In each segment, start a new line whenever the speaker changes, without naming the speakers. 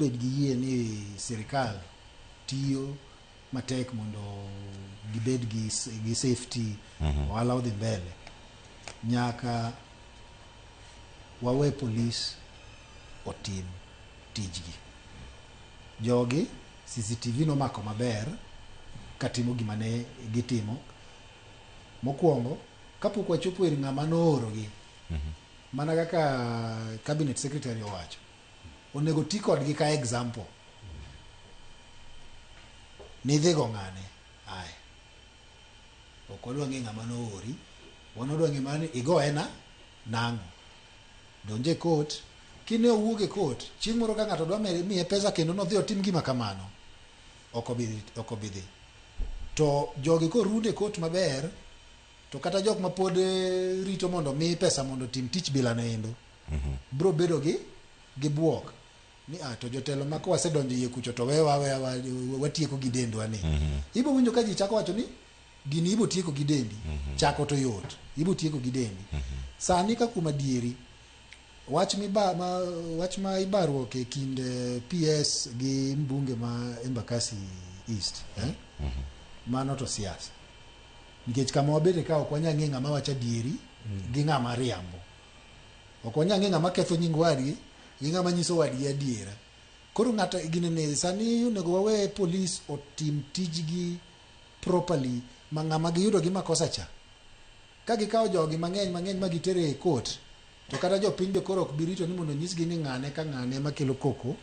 Bed gi yie ni sirikal tiyo matek mondo gibed gi safety, ohala odhi mbele. Nyaka wawe polis otim tijgi. Jogi CCTV nomako maber katimo gima ne gitimo. Mokwongo, kapok wachopo ir ng'ama noorogi, mana kaka cabinet secretary owacho, onego ti kodgi ka example. Nidhi go ng'ane, aya. Ok wadwa ng'e ng'ama noori, wan wadwa ng'e mana ni igoye na nang'o. Donj e court, kine owuok e court, chieng' moro ka ng'ato dwa miye pesa kendo nodhi otim gima kamano, ok obi ok obi dhi. To jogi korund e court maber, to kata jok ma pod rito mondo mi pesa mondo otim tich bila no endo, bro bedo gi buok ni ah, to jotelo ma kwasedonjo iye kucho to wewa aweya watieko gi dendwa ni. Ibo winjo ka ji chako wacho ni gini ibo tieko gi dendi. Chako to yot, ibo tieko gi dendi. Sani ka kuom adieri, wach miba, ma, wach ma ibaruok e kind PS gi mbunge ma Embakasi East, eh? Mano to siasa. Nikech kama wabete ka ok wanyal ng'e ng'ama wacho adieri gi ng'ama riambo. Ok wanyal ng'e ng'ama ketho nying wadgi gi ng'ama nyiso wadgi adiera. Koro ng'ato gini ni sani onego wawe polis otim tijgi properly ma ng'ama giyudo gi makosa cha. Ka gikawo jogi mang'eny mang'eny ma gitere e court, to kata jopiny be koro ok bi rito ni mondo onyisgi ni ng'ane ka ng'ane ema kelo koko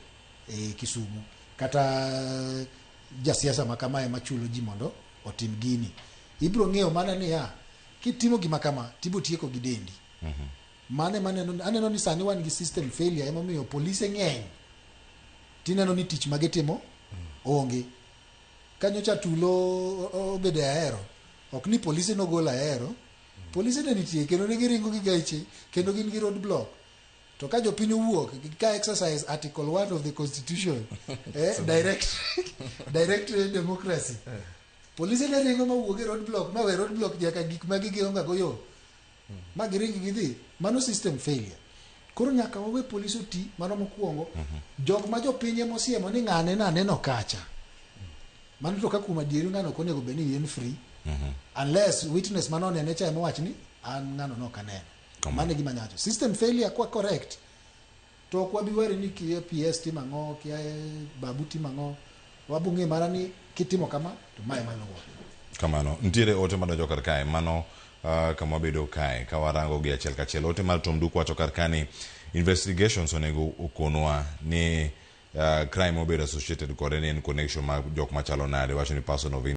e Kisumu kata jasiasa ma kama ema chulo ji mondo otim gini. Ibiro ng'eyo mana niya, kitimo gima kama tibo tieko gi dendi. Mano ema aneno, aneno ni sani wan gi system failure, emomiyo polise ng'eny. Tineno ni tich ma gitimo onge. Ka nyocha tulo obedo e Ahero, ok ni polise nogol Ahero, polise ne nitie kendo ne giringo gi geche kendo gin gi road block. To ka jopiny owuok ka exercise article 1 of the constitution, direct democracy, polise ne ringo mawuok e road block ma we road block nyaka gik ma gigionga go yo ma giring gidhi. Mano system failure. Koro nyaka wawe polis oti. Mano mokwongo. Jok ma jopiny ema osiemo ni ng'ane naneno kacha, mano to ka kuom adieri ng'ano ok onego bed ni en free unless witness mane onene cha ema owach ni an ng'ano nok aneno. Mano e gima nyacho system failure kwa correct to ok wabi wari ni kia PS timo ang'o, kia Babu timo ang'o. Wabo ng'e mana ni kitimo kama to mae maluwo.
Kamano. Nitiere ote madonjo kar kae. Mano kama wabedo kae ka warango gi achiel kachiel. Ote mar Tom Duk wacho kar ka ni investigations onego okonwa ni crime mobedo associated kode ni en connection mar jok machalo nade. Wacho ni person of